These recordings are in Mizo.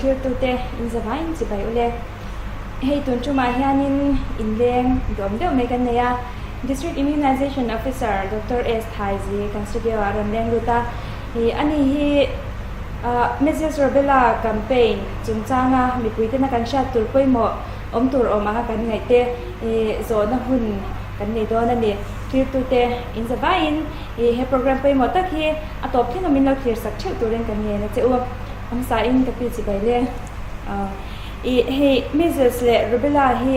thlirtute in zavaiin chibai ule. Hei tun tumah hianin inleng duam deuh mai kan nei a, District Immunization Officer Doctor S Thaizi kan studio ah rawn leng lut a, ih ani hi Measles Rubella campaign chungchanga mipuitena kan hriat tur pawimawh awm tur awm anga kan ngaih te ih zawhna hun kan nei dawn a ni. Thlirtute in zavaiin ih he program pawimawh tak hi a tawp thleng awmin lo thlir sak theuh turin kan ngen a che u. Hmasa in ka pi chibai le. I hei measles leh rubella hi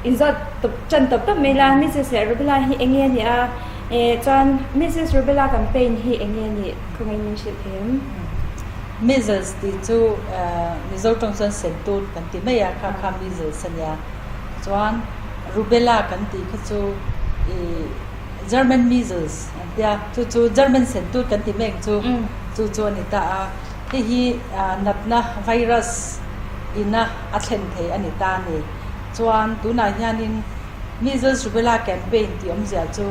inzawt tawp tan tawp tawp mai la, measles leh rubella hi eng nge a nih a, e chuan measles rubella campaign hi eng nge a nih khawngaihin min hrilh thei em? Measles tih chu Mizo tawng chuan sentut kan ti mai a, kha kha measles a nia. Chuan rubella kan tih kha chu i German measles an tia, chu chu German sentut kan ti mai ang chu, chu chu a ni ta a. Hei hi natna virus ina a thlen thei a ni ta a ni. Chuan tunah hianin Measles Rubella Campaign tih awmzia chu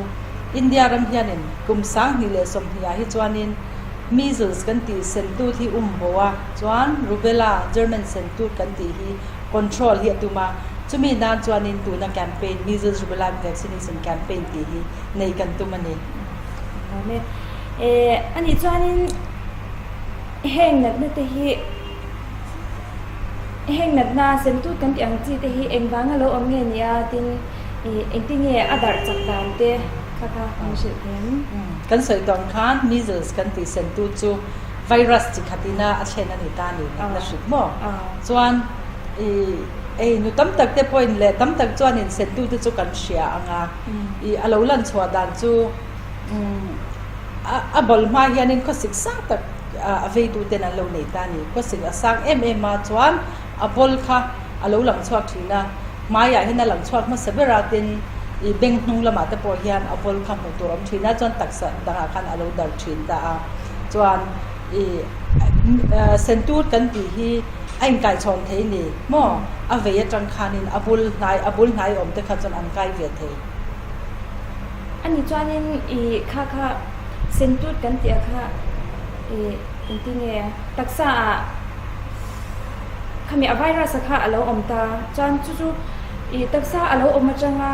India ram hianin kum 2020 ah hi chuanin Measles kan tih sentut hi um bo a, chuan Rubella, German sentut kan tih hi control hi a tum a. Chumi nan chuanin tuna campaign Measles Rubella Vaccination Campaign tih hi nei kan tum a ni. A nih chuanin. Heng natna te hi heng natna sentut kan tih ang chi te hi engvanga lo awm nge nia tin ih engtin nge a darh chak dan te kha kha min hrilh thei ang. Kan sawi tawn khan measles kan tih sentut chu virus chi khat ina a thlen a ni ta ni natna hrilh maw? Chuan ih ei nu tam tak te pawhin leh tam tak chuanin sentut te chu kan hria ang a, ih a lo lan chhuah dan chu umm. A bawlh hma hianin khawsik sang tak a veituten an lo nei ta a ni. Khawsik a sang em em a chuan a bawl kha a lo lang chhuak thin a, hmaiah hian a lang chhuak hmasa ber a, tin i beng hnung lamah te pawh hian a bawl kha hmuh tur a awm thin a, chuan taksa dangah khan a lo dar thin ta a. Chuan i sentut kan tih hi a inkaichhawn thei ni maw? A vei atang khanin a bul hnai a bul hnai awm te kha chuan an kai ve thei. Ani chuanin i kha kha sentut kan tih a kha i engtin nge taksa ah khami a virus a kha a lo awm ta chuan chu chu i taksa a lo awm atanga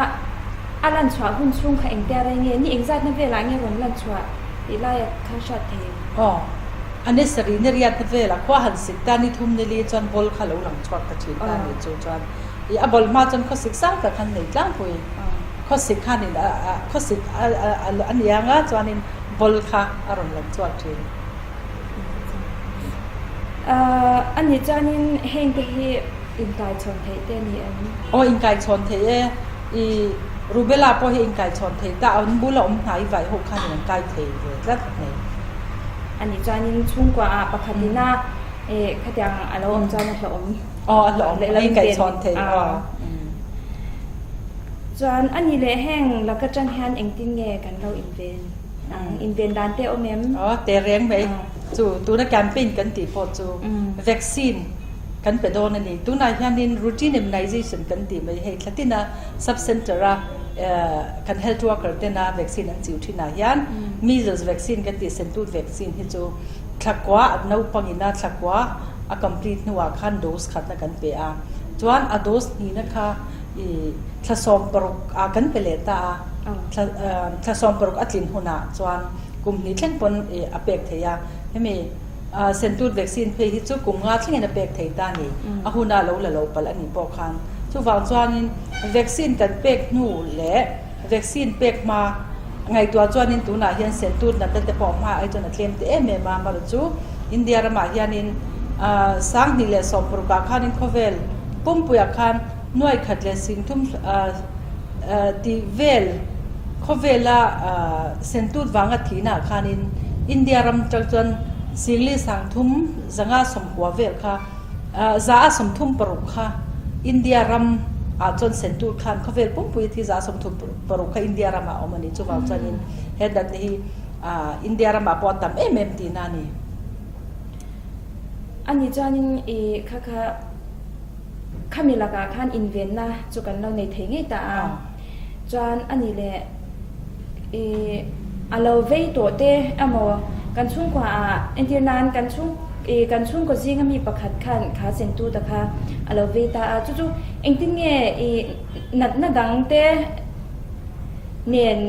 a lan chhuah hun chhung kha engtia rei nge ni engzatna velah nge rawn lan chhuah tih lai a kha hriat thei. Aw, a ni sarih ni riatna velah khua han sik ta ni thum ni li chuan bawl kha lo lang chhuak ta thin ta ni chu chuan i a bawl hma chuan khawsik sang tak khan nei tlangpui. Khawsik khanin khawsik a ni ang a, chuanin bawl kha a rawn lang chhuak thin. A nih chuanin heng te hi inkaichhawn theih te a ni em? Aw, inkaichhawn theih e. I Rubella pawh hi inkaichhawn thei ta, an bula awm hnai vai ho khanin an kai thei ve tlat mai. A nih chuanin chhungkua ah pakhatin a khatiang a lo awm chuan a hlawhawm. Aw, a hlawhawm. A inkaichhawn thei. Aw. Chuan a ni leh heng laka tang hian engtin nge kan lo inven ang? Inven dan te awm em? Aw, te reng mai. Chu tuna campaign kan tih pawh chu vaccine kan pe dawn a ni. Tunah hianin routine immunization kan tih mai hei thlatina sub centre a kan health worker tena vaccine an chiu thinah hian measles vaccine kan tih sentut vaccine hi chu thlakua naupangina thlakua a complete hnuah khan dose khatna kan pe a. Chuan a dose hnihna kha i thla 16 ah kan pe leh ta a, thla thla 16 a tlin hunah chuan kum hnih thleng pawn i a pek thei a, hemi sentut vaccine phei hi chu kum nga thlengin a pek thei ta a ni, a huna lo la lo palh a nih pawh khan. Chuvang chuanin vaccine kan pek hnu leh vaccine pek hma ngaihtuah chuanin tunah hian sentut natna te pawh hma ai chuan a tlem te em em a, amaherawhchu chu India ramah hianin 2016 ah khanin khawvel pumpuiah khan Nuai khat leh 30 tih vel khawvela sentut vanga thihnaah khanin India ram tang chuan 43,590 vel kha 136 kha India ram ah chuan sentut khan khawvel pumpui a thi 136 kha India ramah a awm a ni. Chuvang chuanin he natna hi India ramah pawh a tam em em tihna a ni. Ani chuanin i kha kha. Khami lakah khan invenna chu kan lo nei thei ngei ta a, chuan a ni leh i a lo vei tawh te emaw kan chhungkua ah entir nan kan chhung I kan chhungkaw zinga mi pakhat khan kha sentuta kha a lo vei ta a, chu chu engtin nge i natna dang te nen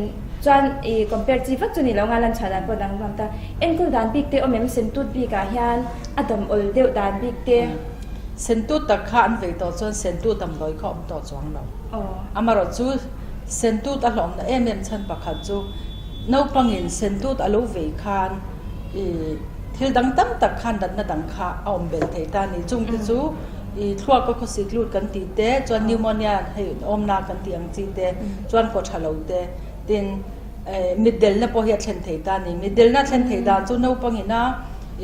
chuan i compare chi vak chu ni lo nga lan chhuah dan pawh dang vang ta. Enkawl dan bik te awm em sentut bikah hian a dam awl deuh dan bik te. Sentut tak kha an vei tawh chuan sentu damdawi kha awm tawh chuang lo. Amaherawh chu sentut a hlawmna em em chhan pakhat chu naupangin sentut a lo vei khan i Thil dang tam tak khan natna dang kha a awm belh thei ta a ni. Chungte chu i thluaka khawsik lut kan tih te, chuan pneumonia hei awmna kan tih ang chi te, chuan kaw tha lo te, tin mitdelna pawh hi a thlen thei ta a ni. Mitdelna a thlen thei dan chu naupangina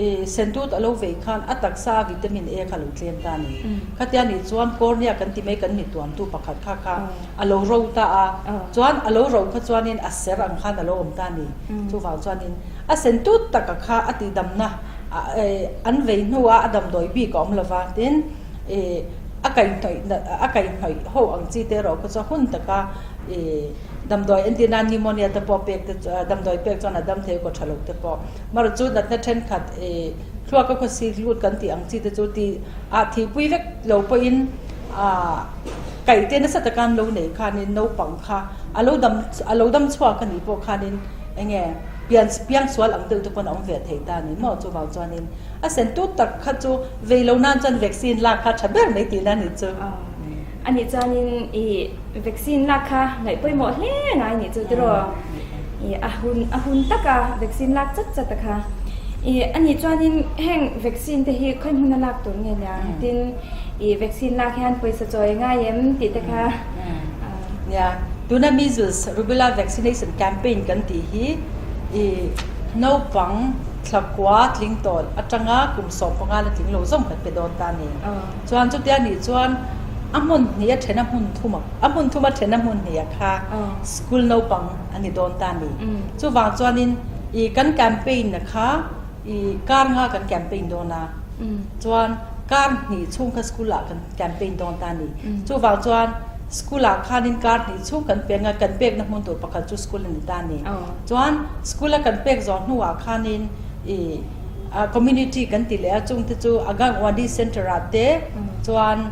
i sentut a lo vei khan a taksa a vitamin A kha a lo tlem ta a ni. Khatia nih chuan cornea kan ti mai kan mituamtu pakhat kha kha a lo ro ta a, chuan a lo ro kha chuanin a ser ang khan a lo awm ta a ni. Chuvang chuanin A sen tut taka kha a tihdamna an vei hnua a damdawi bik a awm lova, tin a kaihhnawih a kaihhnawih ho ang chi te erawh kha chu hun taka damdawi entir nan pneumonia te pawh pek te damdawi pek chuan a dam thei kaw tha lo te pawh. Amaherawhchu chu natna thenkhat thluaka khawsik lut kan tih ang chi te chu ti ah thihpui vek lo pawhin kaih te nasa taka an lo nei khanin naupang kha a lo dam a lo dam chhuak a nih pawh khanin enge Pian piang sual ang deuh te pawn a awm ve thei ta a ni maw? Chuvang chuanin a sen tut tak kha chu vei lo nan chuan vaccine lak kha tha ber mai tihna a ni chu. A nih chuanin i vaccine lak kha ngaih pawimawh hle ngai a nih chu tiraw? I a hun a hun taka vaccine lak chat chat a kha. I a nih chuanin heng vaccine te hi khawi hmuna lak tur nge nia? Tin i vaccine lak hian pawisa chawi ngai em tih te kha. Nia, tuna measles rubella vaccination campaign kan tih hi i naupang thlakua tling tawlh atanga kum 15 la tling lo zawng kan pe dawn ta a ni. Chuan chutia nih chuan a hmun hnih a then a hmun thum a hmun thum a then a hmun hnih a kha school naupang a ni dawn ta a ni. Chuvang chuanin i kan campaign na kha i kar nga kan campaign dawn a, chuan kar hnih chhung kha school ah kan campaign dawn ta a ni. Chuvang chuan school ah khanin kar hnih chhung kan pek a, kan pekna hmun tur pakhat chu school a ni ta a ni. Chuan school a kan pek zawh hnuah khanin i community kan ti leh a, chungte chu Anganwadi center ah te chuan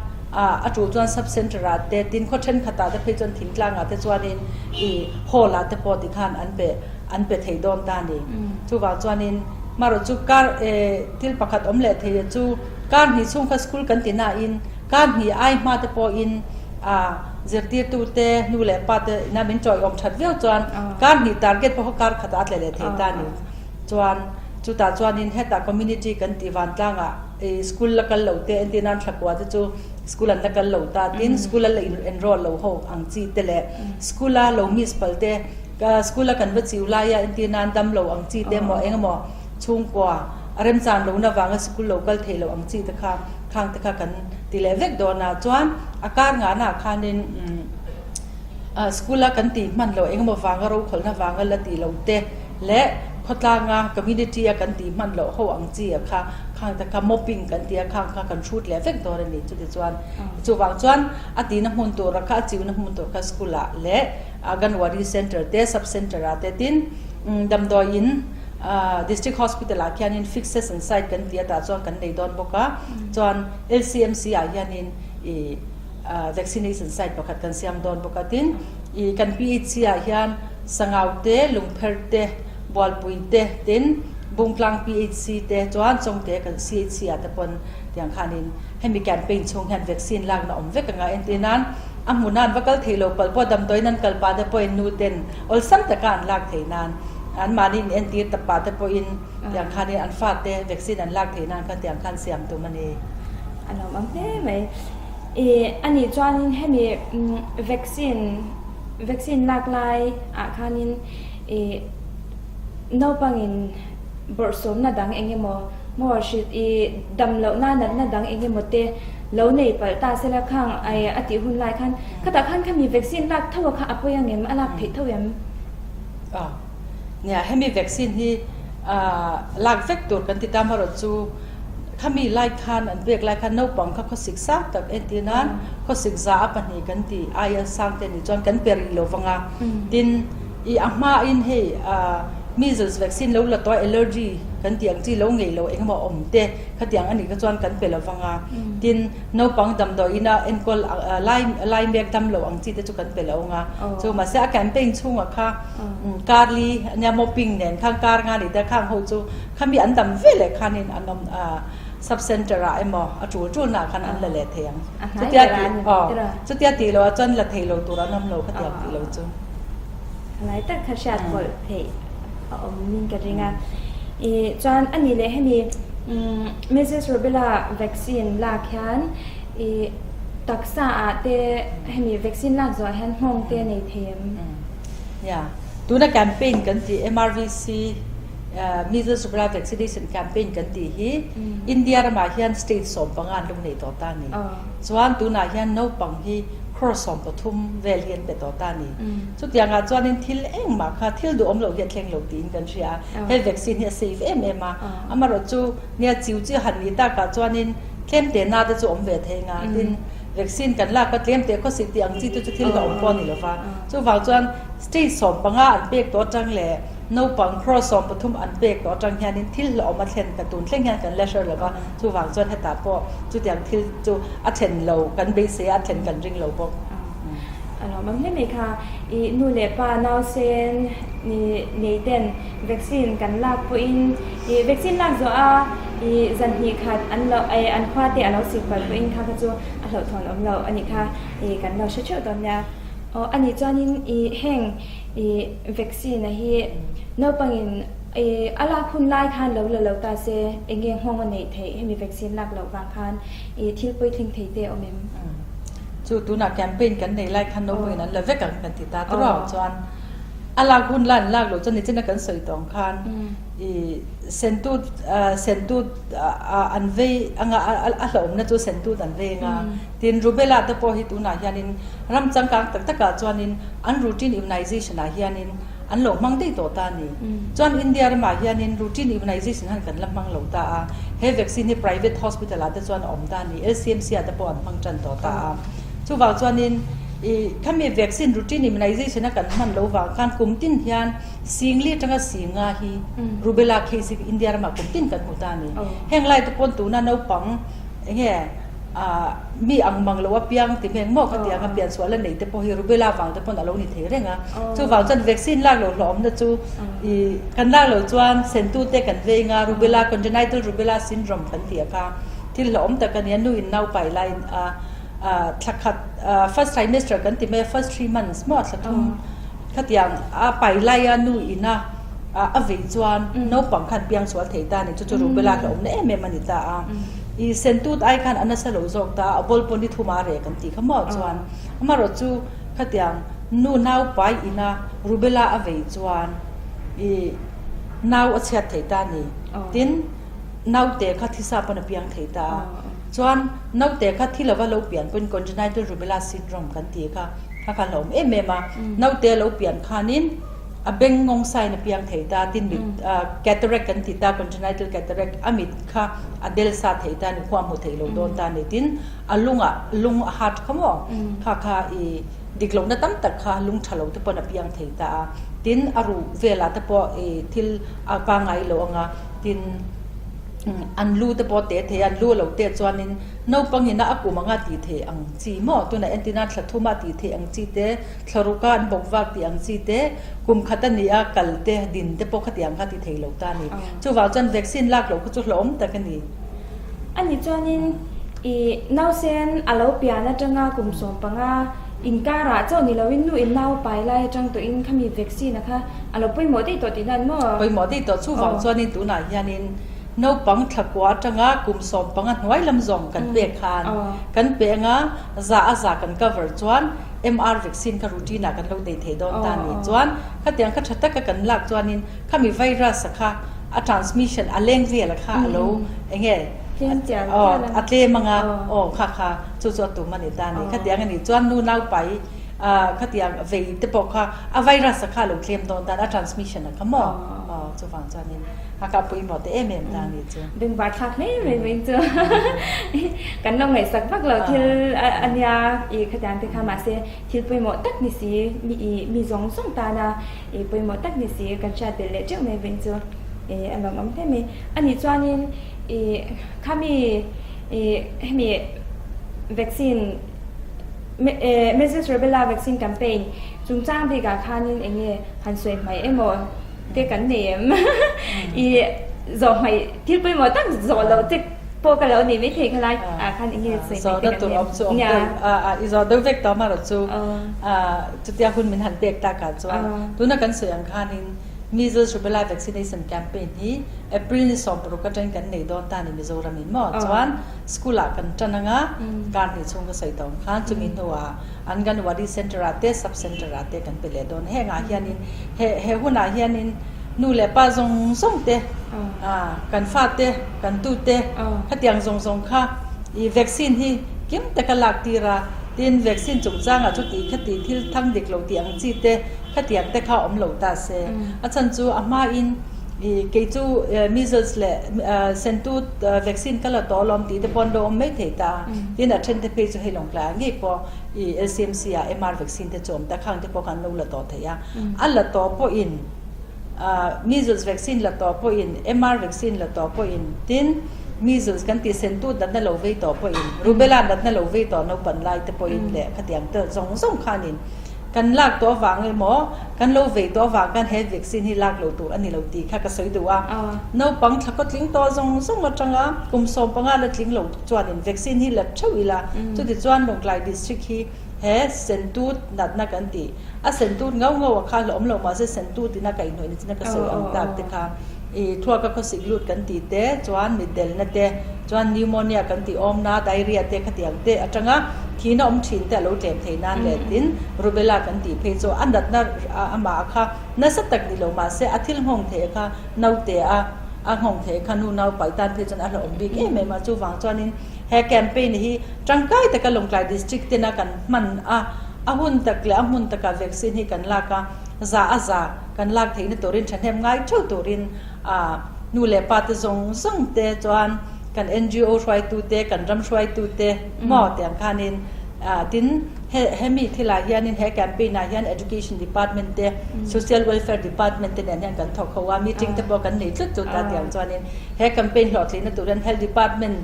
a tul chuan sub center ah te tin khaw thenkhatah te phei chuan thingtlang ah te chuanin i hall ah te pawh tikhan an pe an pe thei dawn ta a ni. Chuvang chuanin hmarawh chu kar thil pakhat awm leh thei a chu kar hnih chhung kha school kan ti nain kar hnih ai hma te pawhin a zirtirtute nu leh pa te ina min chawiawm that viau chuan kar hnih target pawh kha kar khatah a tle leh thei ta a ni. Chuan chutah chuanin hetah community kan tih vantlangah school la kal lo te entir nan thlakua te chu school an la kal lo ta tin school a la enroll lo ho ang chi te leh school a lo miss pal te school a kan va chiu lai a entir nan dam lo ang chi te emaw eng emaw chhungkua a remchan lohna vanga school lo kal thei lo ang chi te kha khang te kha kan ti leh vek dawn a chuan a kar ngahna ah khanin school a kan tih hman loh eng emaw vanga rokhawlhna vanga la tih lo te leh khawtlanga community a kan tih hman loh ho ang chi a kha khang te kha mopping kan tih a khang kha kan hrut leh vek dawn a ni chuti chuan chuvang chuan a tihna hmun tur a kha a chiuna hmun tur kha school ah leh Anganwadi center te sub center ah te tin damdawi in district hospital ah khianin fixed session site kan tih a tah chuan kan nei dawn bawk a chuan LCMC ah hianin ih vaccination site pakhat kan siam dawn bawk a tin ih kan PHC ah hian Sangau te Lungpher te Bualpui te tin Bungtlang PHC te chuan Chawngte kan CHC ah te pawn tiang khanin hemi campaign chhung hian vaccine lakna awm vek anga entir nan a hmun a an va kal thei lo palh pawh damdawiin an kal pah te pawhin nu ten awlsam taka an lak thei nan anmahni in entir ta pah te pawhin tiang khanin an fate vaccine an lak thei nan kha tiang khan siam tum a ni. A nuam ang hle mai. I a nih chuanin hemi vaccine vaccine lak lai ah khanin i naupangin bawrhsawmna dang eng emaw maw hrilh i dam lohna natna dang eng emaw te lo nei palh ta sela khang ai a tih hun lai khan khatah khan khami vaccine lak tho a kha a pawi ang em a lak theih tho em? Aw nia hemi vaccine hi lak vek tur kan ti ta amarawh chu khami lai khan an pek lai khan naupang kha khawsik sang tak entir nan khawsik za a pahnih kan ti aia sang te ni chuan kan pe rih lo vang a tin i a hmain hei. Measles vaccine lo la tawh a allergy kan tih ang chi lo ngei lo engemaw awm te khatiang a nih kha chuan kan pe lo vang a. Tin, naupang damdawiin a enkawl lai lai mek dam lo ang chi te chu kan pe lo ang a. Chu mahse a campaign chhungah kha kar li ania mopping nen khan kar nga ni te khang ho chu khami an dam ve leh khanin an awm sub center ah emaw a tul tul naah khan an la leh thei ang. Chutia tih aw chutia tih loh ah chuan la thei lo tur an awm lo khatiang tih lo chu. Lai tak kha hriat pawlh theih a awm in ka ring a. Ih chuan a nih leh hemi measles rubella vaccine lak hian ih taksa ah te hemi vaccine lak zawh hian nghawng te a nei thei em? Nia, tuna campaign kan tih MRVC measles rubella vaccination campaign kan tih hi India ramah hian state 15 an lo nei tawh ta a ni. Chuan tunah hian naupang hi crore 13 vel hi an pe tawh ta a ni. Chutiangah chuanin thil engmah kha thil duhawm loh hi a thleng lo tiin kan hria a, he vaccine hi a safe em em a, amaherawh chu nia chiu chi han nih takah chuanin tlem te na te chu awm ve thei nga, tin vaccine kan lak a tlem te khawsik tih ang chi te chu thil ka awm pawh a ni lo va, chuvang chuan state 15 an pek tawh atang leh naupang crore 13 an pek tawh atang hianin thil hlauhawm a thlen ka tun thleng hian kan la hre lo va, chuvang chuan hetah pawh chutiang thil chu a thlen lo kan beisei a, a thlen kan ring lo bawk. A lo awm hle mai kha. I nu leh pa nausen nei ten vaccine kan lak pawhin i vaccine lak zawh a i zan hnih khat an lo eh an khua te a lo sik palh pawhin kha kha chu a hlauhthawn awm lo a nih kha i kan lo hre theuh dawn nia. Aw a nih chuanin i heng i vaccine a hi naupangin i a lak hun lai khan lo la lo ta se eng nge nghawng a neih theih hemi vaccine lak loh vang khan i thil puitling thei te awm em? Chu tunah campaign kan nei lai khan naupangin an la vek ang kan ti ta tawrh a chuan a lak hun la an lak loh chuan nichina kan sawi tawng khan i sentut sentut an vei anga a hlauhawmna chu sentut an vei anga tin rubella te pawh hi tunah hianin ram changkang tak takah chuanin an routine immunization ah hianin An lo hmang daih tawh ta a ni. Chuan India ramah hianin routine immunization han kan la hmang lo ta a, he vaccine hi private hospital ah te chuan a awm ta a ni, LCMC ah te pawh an hmang tan tawh ta a. Chuvang chuanin i khami vaccine routine immunization a kan hman lo vang khan kum tin hian singli atanga singa hi rubella case hi India ramah kum tin kan hmu ta a ni. Heng lai te pawn tuna naupang enge Ah, mi ang mang lo apiang ti hmeng maw khatiang a piansual la nei te pawh hi rubella vang te pawn a lo ni thei reng a. Chuvang chuan vaccine lak lo hlawhawmna chu i kan lak lo chuan sentu te kan vei anga rubella congenital rubella syndrome kan tih a kha thil hlawhawm tak a ni a, nu in nau pai laiin a ah thla khat ah first trimester kan ti mai a first 3 months maw thla thum khatiang a pai laia nu ina a vei chuan naupang khan piangsual thei ta a ni chu chu rubella hlawhawmna em em a ni ta a. I sentut ai khan a nasa lo zawk ta, a bawl pawh ni thum a reh kan tih kha maw chuan amaherawh chu khatiang nu nau pai ina rubella a vei chuan i nau a chhiat thei ta a ni. Tin, naute kha thisa pawn a piang thei ta a, chuan naute kha thi lova lo pian pawhin congenital rubella syndrome kan tih kha kha kha hlauhawm em em a, naute a lo pian khanin a beng ngawng sain a piang thei ta, tin mit cataract kan ti ta, congenital cataract a mit kha a del sa thei ta ni khua hmu thei lo dawn ta ni tin a lungah lung a heart kha maw kha kha i dik lohna tam tak kha lung tha lo te pawn a piang thei ta a tin a ruh velah te pawh i thil a pangngai lo anga tin an lu te pawh te thei a an lu a lo tet chuanin naupangin a a kum anga tih theih ang chi maw tunah entir nan thla thuma tih theih ang chi te Thlaruk a an bawk vak tih ang chi te, kum khat a ni a, kal te, din te pawh khatiang kha ti thei lo ta a ni. Chuvang chuan vaccine lak loh kha chu hlauhawm tak a ni. A nih chuanin i nausen a lo pian atanga kum 15 inkarah chauh ni loin nu in nau pai lai atang tawhin khami vaccine a kha a lo pawimawh daih tawh tihna an maw? Pawimawh daih tawh. Chuvang chuanin tunah hianin naupang thlakua atanga kum 15 hnuai lam zawng kan pek khan kan pe anga za a za kan cover chuan MR vaccine kha routine ah kan lo nei thei dawn ta ni chuan khatiang kha tha taka kan lak chuanin khami virus a kha a transmission a leng vel a kha a lo enge a tlem anga aw kha kha chu chu a tum a ni ta ni khatiang a ni chuan nu nau pai. Khatiang vei te pawh kha a virus a kha lo tlem dawn tan a transmission a kha maw aw chuvang chuanin a kha pawimawh te em em ta a ni chu. Bengvar thlak hle mai mai chu kan lo ngaihsak vak lo thil a nia i khatiang te kha mahse thil pawimawh tak ni si mi i mi zawng zawng tana i pawimawh tak ni si kan hriat belh leh teuh mai mai chu i a lawmawm hle mai. A nih chuanin i khami i hemi vaccine Measles Rubella Vaccine Campaign chungchang bikah khanin eng nge han sawi hmaih emaw te kan nei em? I zawh hmaih thil pawimawh tak zawh loh te pawh ka lo nei maithei khalai ah khan eng nge sawi hmaih te kan nei em? Nia. I zawh deuh vek tawh amaherawh chu chutia hun min han pek takah chuan tuna kan sawi ang khanin Measles Rubella Vaccination Campaign hi April ni 16 atangin kan nei dawn ta a ni Mizoram in maw chuan School ah kan tan anga kar hnih chhung ka sawi tawh ang khan chumi hnuah Anganwadi Centre ah te Sub Centre ah te kan pe leh dawn. Hengah hianin he he hunah hianin nu leh pa zawng zawng te kan fate kan tute khatiang zawng zawng kha i vaccine hi kim taka lak tir a, tin vaccine chungchangah chuti khati thil thang dik lo tih ang chi te khatiang te kha awm lo ta se. A chhan chu a hmain I kei chu measles leh sentut vaccine ka la tawh alawm tih te pawh an lo awm mai thei ta a. Tin a then te phei chu hei lawng tlaiah ngei pawh i LCMC ah MR vaccine te chu awm ta khang te pawh kha an lo la tawh thei a. A la tawh pawhin measles vaccine la tawh pawhin MR vaccine la tawh pawhin tin measles kan tih sentut natna lo vei tawh pawhin rubella natna lo vei tawh naupan lai te pawhin leh khatiang te zawng zawng khanin Kan lak tawh avang emaw, kan lo vei tawh avang khan he vaccine hi lak lo tur a ni lo tih kha ka sawi duh a. Naupang thla kaw tling tawh zawng zawng atanga kum 15 la tling lo chuanin vaccine hi la theuh ila, chutichuan Lawngtlai District hi he sentut natna kan tih, a sentut ngau ngau a kha hlawm lo mahse sentut ina kaihhnawih ni chin a ka sawi ang tak te kha i thluaka khawsik lut kan tih te chuan mitdelna te chuan pneumonia kan tih awmna diarrhea te khatiang te atanga thihna awm thin te a lo tlem thei nan leh tin rubella kan tih phei chu a natna amah kha nasa tak ni lo mahse a thil nghawng thei kha naute a a nghawng thei kha nu nau pai tan phei chuan a hlauhawm bik em em a chuvang chuanin he campaign hi tangkai taka Lawngtlai district tena kan hman a a hun tak leh a hmun taka vaccine hi kan lak a za a za kan lak theihna turin thahnem ngai theuh turin a nu leh pa te zawng zawng te chuan kan NGO hruaitu te kan ram hruaitu te maw tiang khanin tin he hemi thilah hianin he campaign ah hian education department te social welfare department te nen hian kan thawk ho a meeting te pawh kan nei tlut tlut a tiang chuanin he campaign hlawhtlinna tur hian health department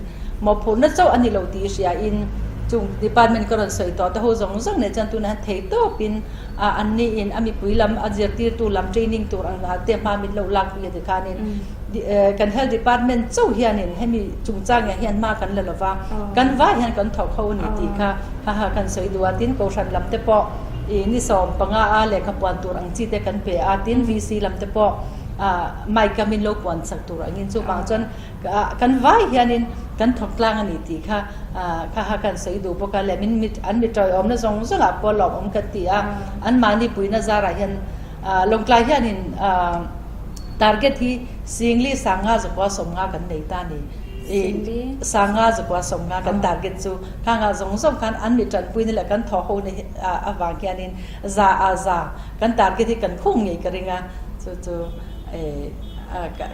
mawhphurhna chauh a ni lo tih hria in chung department ka rawn sawi tawh te ho zawng zawng nen chuan tunah hian thei tawpin a an ni in a mipui lam a zirtirtu lam training tur ang ah te hma min lo lak pui a ti khanin kan health department chauh hianin hemi chungchang ah hian hma kan la lo va kan vai hian kan thawk ho a ni tih kha ha ha kan sawi duh a tin kohhran lam te pawh ih ni 15 a lehkha puan tur ang chi te kan pe a tin VC lam te pawh ah mic a min lo puan chak tur angin chuvang chuan Kan vai hianin kan thawk tlang a ni tih kha kha kha kan sawi duh bawk a leh min mit an mit tawiawmna zawng zawngah pawh lawmawm kan ti a, anmahni puihna zarah hian Lawngtlai hianin target hi Singli sanga zakua 50 kan nei ta a ni. Sanga zakua 50 kan target chu khangah zawng zawng khan an mit tanpuina leh kan thawh hona avang hianin za a za kan target hi kan khung ngei ka ring a, chu chu.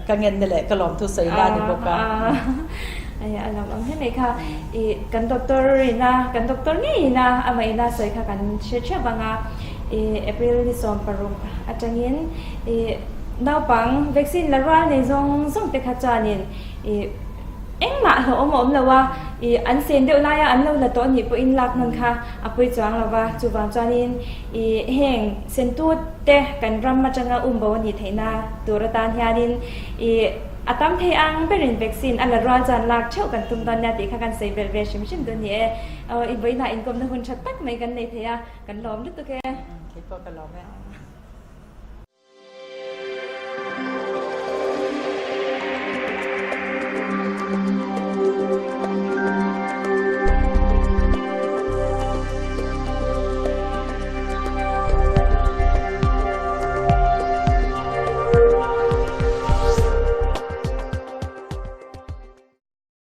Ka ngenna leh ka lawmthu sawi na a ni bawk a. A lawm awm hle mai kha. I kan doctor ina kan doctor ngei ina amah ina sawi kha kan hre theuh ang a. I April ni 16 atangin i naupang vaccine la rual nei zawng zawng te kha chuanin i Engmah hlauhawm a awm lo a, i an sen deuh laia an lo la tawh anih pawhin lak hman kha a pawi chuang lo va, chuvang chuanin i heng sentut te kan ram atanga umbo anih theihna tur atan hianin i a tam thei ang berin vaccine a la rual chuan lak theuh kan tum dawn nia tih kha kan sawi belh ve hrim hrim duh a ni e. Aw i vawiinah inkawmna hun tha tak mai kan nei thei a, kan lawm lutuk e. Keipawh ka lawm e.